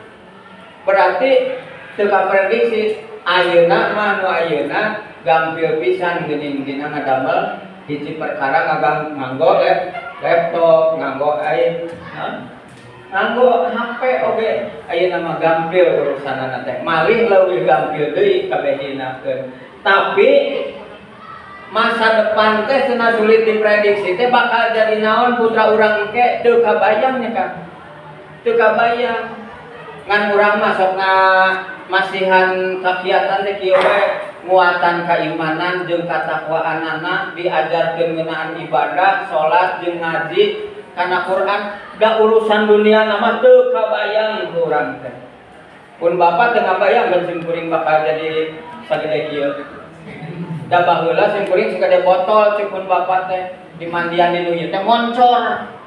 Berarti teu kaprediksi ayeuna mah nu ayeuna gampil pisan geuning dina ngadamel hiji perkara nganggo laptop, nganggo ai nganggo HP oge ayeuna mah gampil urusanana teh. Malih leuwih gampil deui kabeh dinakeun. Tapi masa depan teh cenah sulit diprediksi teh bakal jadi naon putra urang engke teu kabayang nya Kang. Teu kabayang. Ngan urang mah sok masihan kagiatan teh kieu we nguatan keimanan jeung katakwaanana diajarkeun ngeunaan ibadah, salat jeung ngaji kana Quran, da urusan dunia mah teu kabayang ku urang teh. Pun bapak teu ngabayangkeun sim kuring bakal jadi sagede kieu. Da baheula sim kuring sagede botol cek pun bapak teh dimandian di nu ieu teh moncor.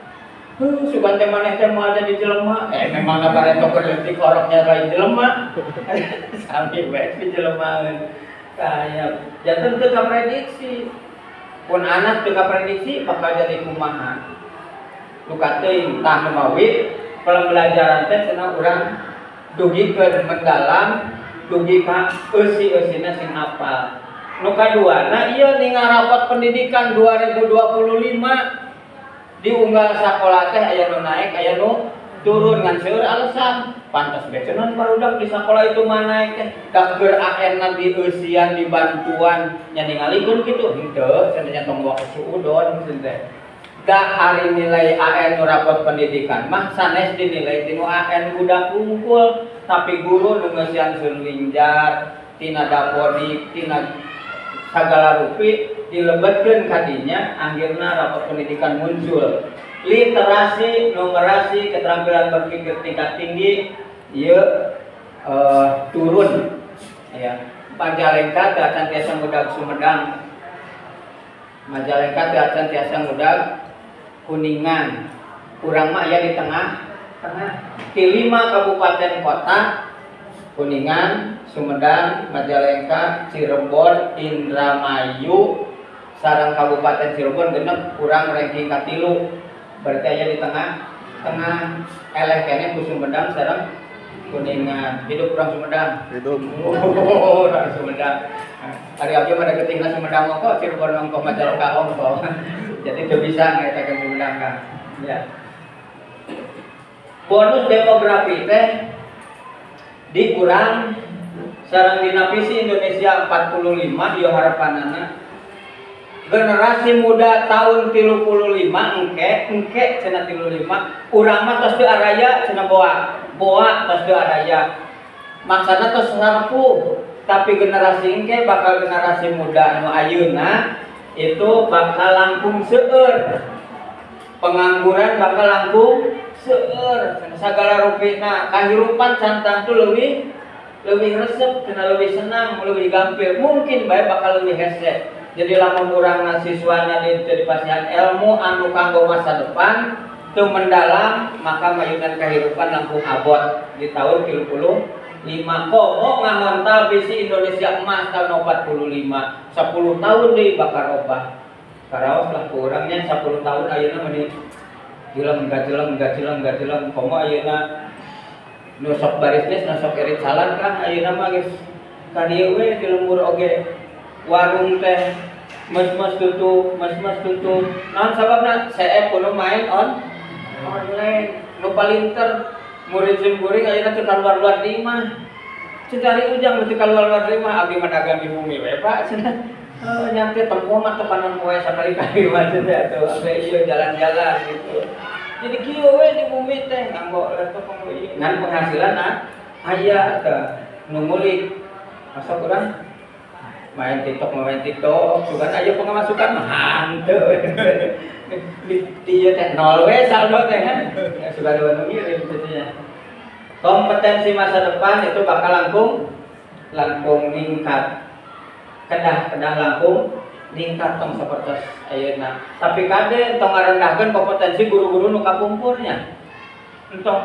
Sugan teh maneh teh moal jadi jelema. Memang kabareto keur leutik oroknya lain jelema. Sami bae di jelemaeun. Kaya janten teu kaprediksi. Pun anak teu kaprediksi bakal jadi kumaha. Luka teuing tah mawi pembelajaran teh cenah urang dugikeun mendalam, dugi ka eusi-eusina sing apal. Nu kaduana ieu ningal rapot pendidikan 2025 diunggal sakola teh aya nu naik aya nu turun ngan seueur alasan pantas bae cenah barudak di sakola itu mah naik teh da keur AN-na dieusian dibantuan nya ningalikeun kitu henteu cenah nya tong waktu suudon cenah teh da ari nilai AN nu rapot pendidikan mah sanes dinilai tinu AN budak unggul tapi guru nu ngeusian sulingjar tina dapodik tina sagala rupi dilebetkeun kadinya akhirna rapot pendidikan muncul. Literasi, numerasi, keterampilan berpikir tingkat tinggi ieu turun ya. Majalengka teu acan tiasa ngudag Sumedang. Majalengka teu acan tiasa ngudag Kuningan. Urang mah aya di tengah-tengah. Di 5 kabupaten kota Kuningan, Sumedang, Majalengka, Cirebon, Indramayu, sareng Kabupaten Cirebon genep kurang ranking katilu. Berarti aya di tengah-tengah eleh keneh ku Sumedang sareng Kuningan. Hidup urang Sumedang. Hidup. Oh, urang Sumedang. Ari abdi mah deketingna Sumedang ongkoh, Cirebon ongkoh, Majalengka ongkoh. Jadi teu bisa ngaitakeun Sumedang kan. Ya. Bonus demografi teh dikurang sareng dina visi Indonesia 45 ieu harapanana generasi muda tahun 35 engke cenah 35 urang mah tos teu araya cenah boa tos teu araya maksana tos sarepuh tapi generasi engke bakal generasi muda anu ayeuna itu bakal langkung seueur pengangguran bakal langkung seueur sagala rupina kahirupan can tangtu leuwih resep cenah leuwih senang leuwih gampil mungkin bae bakal leuwih hese. Jadi lamun urang siswana di teu dipasihan ilmu anu kanggo masa depan teu mendalam maka mayunan kahirupan langkung abot di tahun 35 komo ngahontal visi Indonesia emas tahun 45 10 tahun deui bakal robah. Karaos lah ku urangnya 10 tahun ayeuna mah jelem gajelem komo ayeuna nu sok baris geus nu sok irit salan kan ayeuna mah geus ka dieu we di lembur oge warung teh mes-mes tutup naon sababna seep kudu main online nu palinter murid sim kuring ayeuna teu kaluar-luar di imah cari ujang teu kaluar-luar di imah abdi mah dagang di bumi we Pak cenah nyampe tempo mah teu panon poe sakali-kali mah cenah atuh ambe ieu jalan-jalan gitu. Jadi kieu we di bumi teh nganggo laptop nganggo ieu ngan penghasilan aya teh nu ngulik masuk urang main TikTok sugan aya pemasukan mah hanteu di ieu teh nol we saldo teh kan sugan nu ngirim teh. Kompetensi masa depan itu bakal langkung ningkat. Kedah langkung ningkat tong sapertos ayeuna. Tapi kade tong ngarendahkeun kompetensi guru-guru nu kapungkurnya. Entong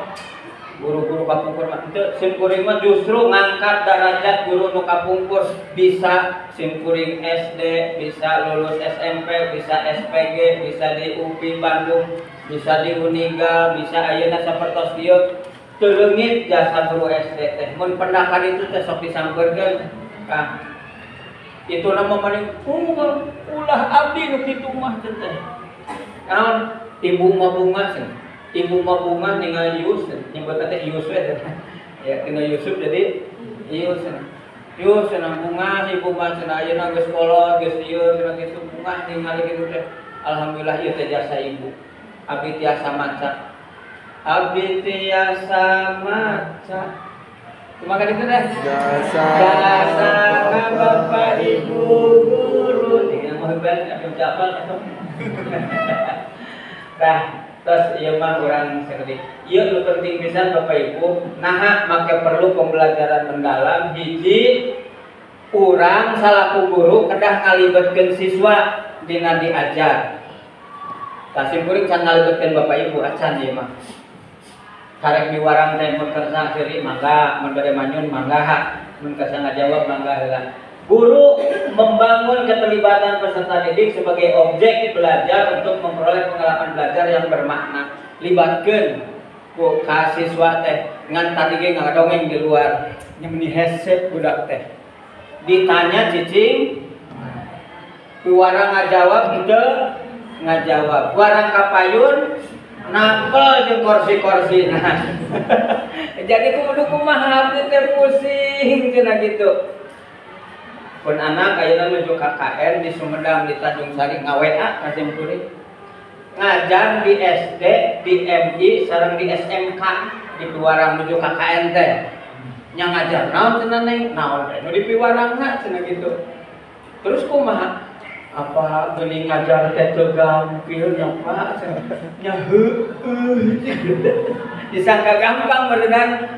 guru-guru kapungkur mah teu, sim kuring mah justru ngangkat derajat guru nu kapungkur, bisa sim kuring SD, bisa lulus SMP, bisa SPG, bisa di UPI Bandung, bisa di Uniga, bisa ayeuna sapertos kieu. Teu leungit jasa guru SD teh. Mun pendakan itu teh sok disampeurkeun ka itu nama paling ulah abdi nu kitu mah teh. Naon ibu mah bunga cenah. Ibu mah bunga ningali Yus, nyebutna teh Yus we teh. Ya tina Yusuf jadi Yus cenah. Yus cenah bunga ibu mah cenah ayeuna geus kolot geus ieu cenah kitu bunga ningali kitu teh. Alhamdulillah ieu teh jasa ibu. Abdi tiasa maca. Abdi tiasa maca. Cuma kan itu deh. Jasa bapak ibu guru. Ini mau hebat, abdi hafal atau. Nah, terus ieu mah urang sakedik. Ieu nu penting pisan Bapak Ibu, naha make perlu pembelajaran mendalam hiji urang salaku guru kedah ngalibetkeun siswa dina diajar. Tah sim kuring can ngalibetkeun Bapak Ibu acan ieu mah. Karek miwarang teh mun kersa seuri mangga, mun bade manyun mangga ha, mun kersa ngajawab mangga heula. Guru membangun keterlibatan peserta didik sebagai objek belajar untuk memperoleh pengalaman belajar yang bermakna. Libatkeun ku ka siswa teh ngan tadi ge ngadongeng di luar nya meuni hese budak teh. Ditanya cicing piwarang ngajawab henteu ngajawab. Warang kapayun nampel jeung kursi-kursi. Nah. Jadi kudu kumaha abdi teh pusing cenah kitu. Pun anak ayeuna nuju KKN di Sumedang di Tanjung Sari nga-WA ka sim kuring. Ngajar di SD, di MI sareng di SMK di Piwarang nuju KKN teh. Nya ngajar naon cenah neng? Naon teh nu di Piwarangna cenah kitu. Terus kumaha? Apa geuning ngajar teh teu gampil nya Pak nya heueuh disangka gampang meureunnan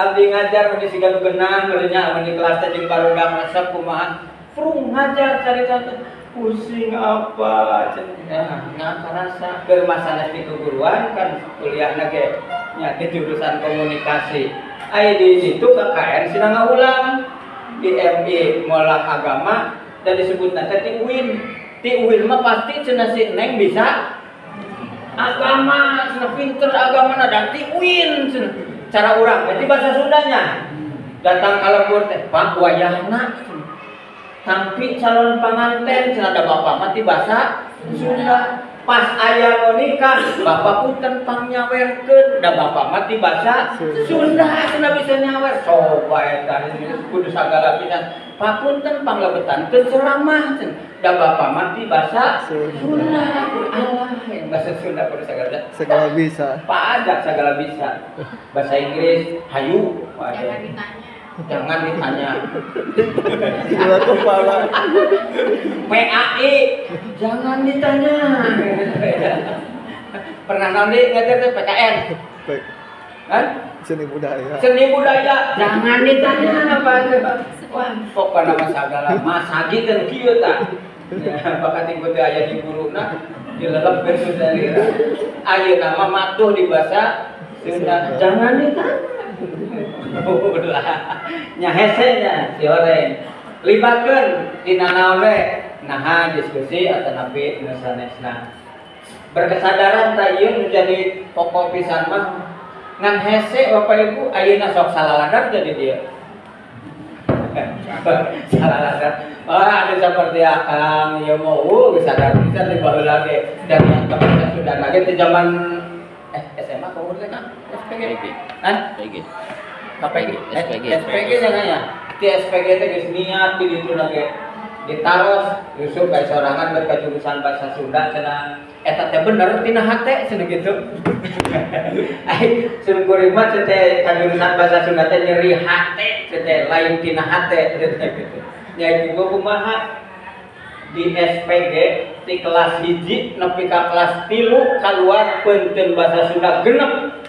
abdi ngajar mun siga nu geunah meureun nya mun di kelas teh jeung barudak resep kumaha prung ngajar carita teh pusing apa cenah nya karasa keur masalah di keguruan kan kuliahna ge nya di jurusan komunikasi aya di situ KKN sina ngaulang di MI ngolah agama dan disebut nanti ti UIN. Ti UIN mah pasti cenah si Neng bisa agama, cenah pinter agama dan ti UIN cenah. Cara urang berarti bahasa Sundanya. Datang ka lembur teh, Pak wayahna tampi calon panganten cenah da bapak mah ti bahasa Sunda. Pas aya nu nikah, bapak punten pangnyawerkeun da bapak mah ti bahasa Sunda cenah bisa nyawer. Coba eta kudu sagala pisan. Pak punten panglebetankeun ceramah cenah da bapak mah ti bahasa Sunda. Allah yang bahasa Sunda kudu sagala. Segala bisa. Pak ajak segala bisa. Bahasa Inggris hayu. Jangan ditanya. Jangan ditanya. Gila kepala. PAI jangan ditanya. Pernah nanti ngajar teh PKN. Kan? Seni budaya. Seni budaya jangan ditanya apa. Wah, pokokna mah sagala masagi teh kieu tah. Ya, bakat ieu teh aya di guruna dilelep geus salira. Ayeuna mah matuh di bahasa Sunda. Jangan ditanya. Ulah nya hese nya si oreng. Libatkeun dina naon we? Naha diskusi atanapi nu sanesna. Berkesadaran ta ieu nu jadi pokok pisan mah ngan hese Bapak Ibu ayeuna sok salaladar jadi dia. Salaladar. Oh, ada seperti akang ieu mau sadar pisan di baheula ge dan yang kemarin sudah lagi di zaman SMA kok urang kan SPG. Hah? SPG. KPG, SPG. SPG jangan ya. Di SPG teh geus niat di ditu lagi. Ditaros Yusuf bae sorangan bet ka jurusan bahasa Sunda cenah eta teh bener tina hate cenah kitu. Ai sun kuring mah cenah teh ka jurusan bahasa Sunda teh nyeri hate cenah teh lain tina hate cenah kitu. Nya ibu kumaha di SPG di kelas 1 nepi ka kelas 3 kaluar peunteun bahasa Sunda genep.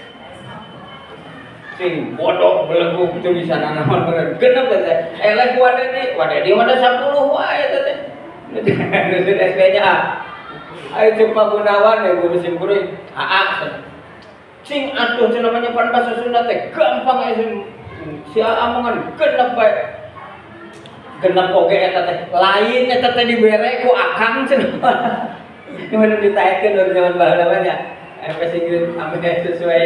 Sing bodoh belegug teu bisa nanaon bener genep teh. Eleh ku Wadedi, Wadedi mah 10 wae teh. Nusun SP-nya A. Ayo cek Pak Gunawan ya guru simkuring AA. Sing atuh cenah mah nyepan bahasa Sunda teh gampang aya si AA mah genep bae. Genep oge eta teh. Lain eta teh dibere ku akang cenah. Gimana ditaekkeun dari zaman baheula mah nya. Bahasa Inggris ame sesuai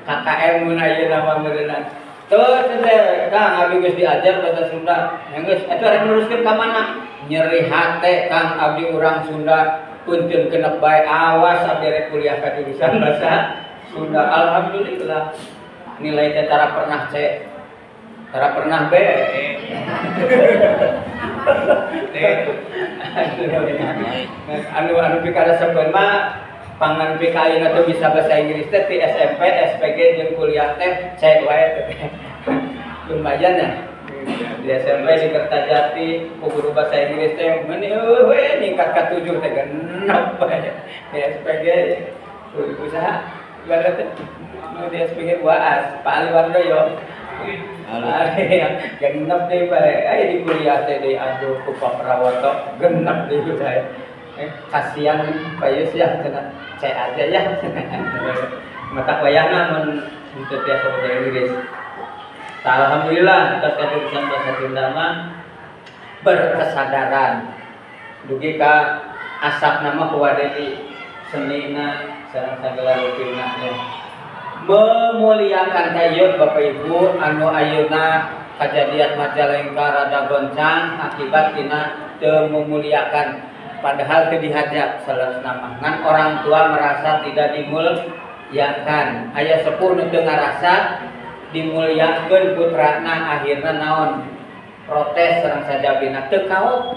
KKM mun ayeuna mah meureunna. Terus teh Kang abdi geus diajar bahasa Sunda. Nya geus eta rek neruskeun ka mana? Nyeri hate Kang abdi urang Sunda punten genep bae awas abdi rek kuliah ka jurusan bahasa Sunda. Alhamdulillah nilai teh tara pernah C, tara pernah B. Anu anu pikaresepeun mah pangan pika ayeuna teu bisa bahasa Inggris teh ti SMP, SPG jeung kuliah teh C wae teh. Lumayan ya. Di SMP di Kertajati ku guru bahasa Inggris teh meuni eueuh we ningkat ka 7 teh genep bae. Di SPG usaha ibarat teh nu di SPG Waas, Pak Ali Wardoyo. Genep deui bae. Aya di kuliah teh deui aduh ku Pak Prawoto genep deui bae. Kasihan Pak Yus ya cenah C aja ya. Mata wayahna mun teu tiasa bahasa Inggris. Alhamdulillah atas kajurusan bahasa Sunda mah berkesadaran. Dugi ka asapna mah ku Wadedi senina sareng sagala rupina nya. Memuliakan tayun Bapak Ibu anu ayeuna kajadian Majalengka rada goncang akibat tina teu memuliakan padahal teu dihajat saleresna mah ngan orang tua merasa tidak dimuliakan. Aya sepuh nu teu ngarasa dimuliakeun putrana akhirna naon protes sareng sajabina teu kaop.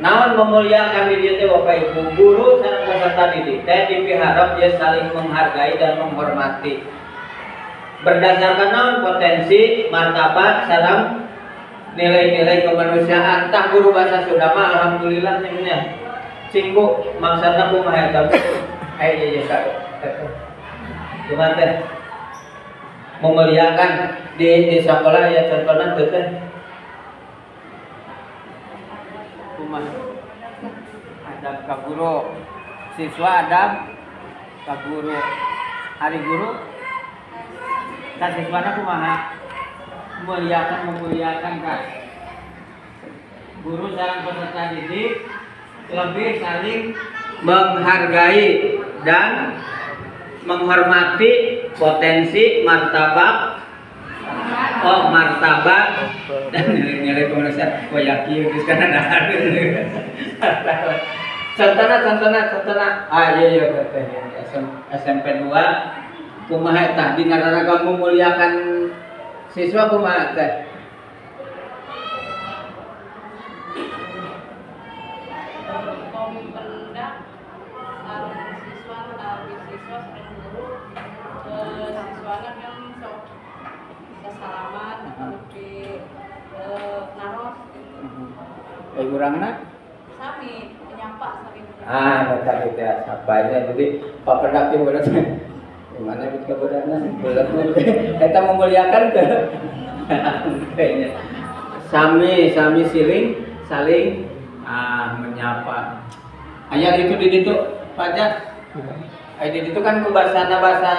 Naon memuliakan di dieu teh Bapak Ibu guru sareng peserta didik teh dipiharap dia saling menghargai dan menghormati berdasarkan naon potensi martabat sareng nilai-nilai kemanusiaan. Tah guru bahasa Sunda mah alhamdulillah nya cing bu maksudna kumaha eta bu aya ieu kumaha teh memuliakan di sekolah ya contohna teh teh kumaha adab ka guru siswa adab ka guru ari guru ka siswana kumaha memuliakan memuliakan ka guru sareng peserta didik lebih saling menghargai dan menghormati potensi martabak oh martabak dan nilai-nilai kemanusiaan. Wah yakin geus kana dahar. Contohna ah iya iya teh SMP 2 kumaha tah dina raraga memuliakan siswa kumaha teh? Pendak siswa atawi siswa sareng guru siswana kan sok sasalaman di naros gitu. Urangna sami menyapa sami. Ah, tadi teh sapanya. Jadi Pak Pendak teh bener gimana bet kabodana bulat eta memuliakan teh. Kayaknya. Sami sami siling saling menyapa. Aya itu di ditu pajak. Aya di ditu kan ku bahasana bahasa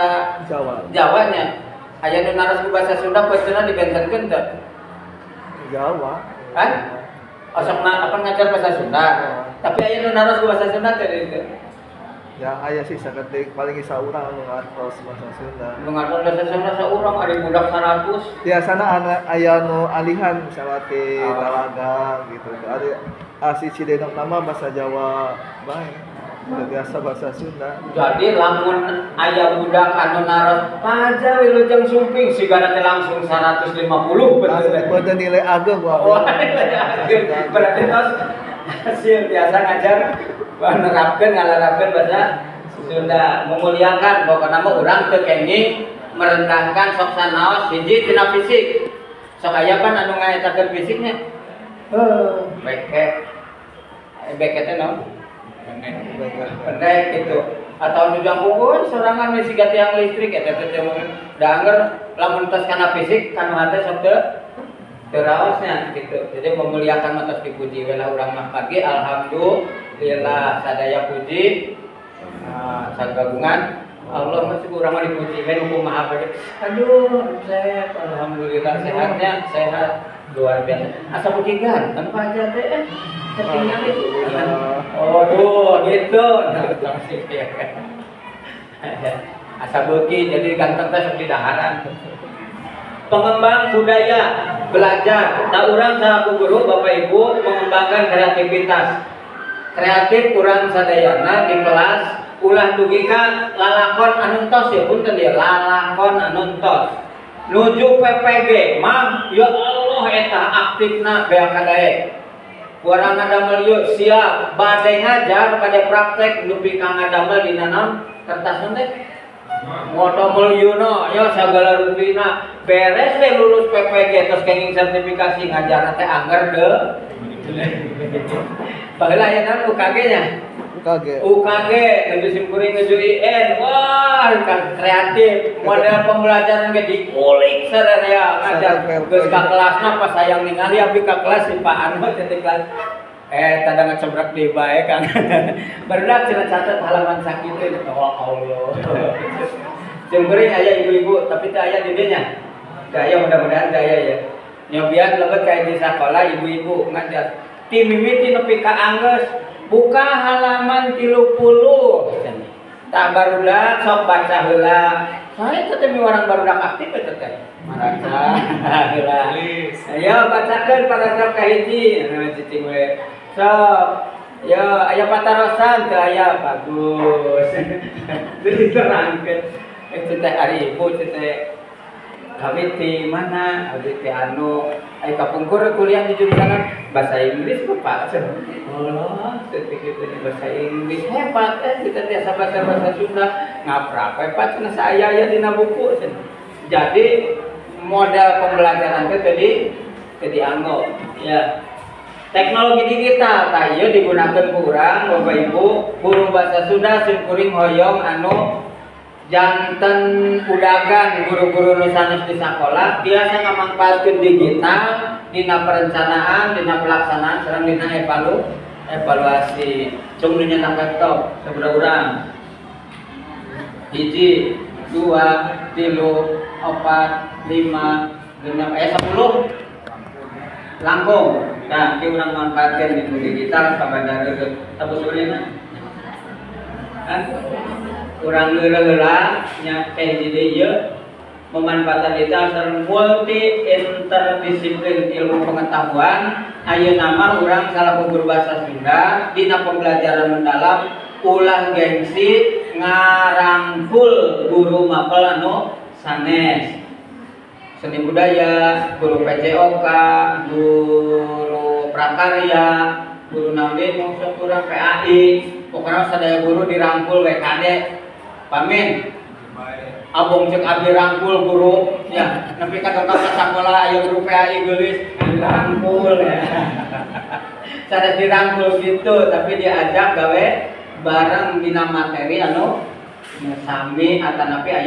Jawa. Jawanya. Aya nu naros ku bahasa Sunda poeuna dibentenkeun teu? Jawa. Kan? Osokna apa ngajar bahasa Sunda. Tapi aya nu naros ku bahasa Sunda teu di ditu. Ya aya sih sakedik paling saurang anu ngartos bahasa Sunda. Nu ngartos bahasa Sunda saurang ari budak 100. Biasana aya nu alihan misalnya ti Talaga gitu. Ari asli Cidenok nama bahasa Jawa bae. Biasa bahasa Sunda. Jadi lamun aya budak anu naros paja wilujeng sumping sigana teh langsung 150 betul. Nilai ageng wah. Oh, nilai ageng. Berarti tos hasil biasa ngajar menerapkeun ngalarapkeun bahasa Sunda memuliakan pokokna mah urang teu kenging merendahkan sok sanaos hiji tina fisik. Sok aya pan anu ngaetakeun fisiknya. Heuh, beke. Beke teh naon? Pendek gitu. Atau nu jangkung sorangan we siga tiang listrik eta teh da angger lamun tos kana fisik kana hate sok teu teu raosnya gitu. Jadi memuliakan mah tos dipuji we lah urang mah pagi alhamdulillah sadaya puji sagagungan Allah masih kurang mah dipuji we nu kumaha bae. Aduh, sehat alhamdulillah sehatnya sehat luar biasa. Asa puji ganteng Pak Haji teh ketinggalan itu. Oh, tuh gitu. Nah, ya kan. Asa beuki jadi ganteng teh sok didaharan. Pengembang budaya belajar. Nah, urang selaku guru Bapak Ibu mengembangkan kreativitas. Kreatif urang sadayana di kelas ulah dugi ka lalakon anu tos ya punten ya lalakon anu tos. Nuju PPG mah ya Allah eta aktifna beak kadaek. Urang ngadamel yuk siap bade ngajar bade praktek nepi ka ngadamel dina naon kertas teh moto melyuna ya sagala rupina beres we lulus PPG terus kenging sertifikasi ngajarna teh angger deu. Baheula aya naon UKG nya? UKG. UKG nuju simkuring nuju IN. Wah, kan kreatif model pembelajaran ge dikulik sararea ngajar geus ka kelasna pas hayang ningali abdi ka kelas si Pak Anu teh di kelas. Tanda ngecebrak di bae Kang. Barudak cenah catat halaman sakitu oh Allah. Simkuring aya ibu-ibu tapi teu aya di dieu nya. Teu aya mudah-mudahan teu aya ya. Nyobian lebet ka di sakola ibu-ibu ngajar. Ti mimiti nepi ka anggeus buka halaman 30. Tah barudak sok baca heula. Sae teh miwarang barudak aktif eta teh. Maraca heula. Ayo bacakeun paragraf kahiji. Cicing we. Sok. Yo aya patarosan teu aya bagus. Diterangkeun. Eta teh ari ibu teh abdi ti mana? Abdi ti anu ai kapungkur kuliah di jurusan bahasa Inggris Bapak. Allah, seperti itu bahasa Inggris hebat kita biasa bahasa Sunda ngaprak we Pak cenah saya aya dina buku cenah. Jadi model pembelajaran teh tadi teu dianggo ya. Teknologi digital tah ieu digunakeun ku urang Bapak Ibu guru bahasa Sunda simkuring hoyong anu janten udagan guru-guru nu sanes di sakola biasa ngamangpaatkeun digital dina perencanaan, dina pelaksanaan sareng dina evaluasi. Cung nu nyetak laptop sabaraha urang? 1, 2, 3, 4, 5, 6, 10 langkung. Nah, ki urang manfaatkeun di digital sabada reut tabusulina. Kan urang heula-heula nya teh di dieu memanfaatkan digital sareng multi interdisiplin ilmu pengetahuan. Ayeuna mah urang salaku guru bahasa Sunda dina pembelajaran mendalam ulah gengsi ngarangkul guru mapel anu sanes seni budaya, guru PCOK, guru prakarya, guru naon deui maksud urang PAI, pokokna sadaya guru dirangkul we kade. Pamin. Abong cek abdi rangkul guru ya, nepi ka dongkap ka sakola aya guru PAI geulis dirangkul ya. Sanes dirangkul gitu, tapi diajak gawe bareng dina materi anu sami atanapi aya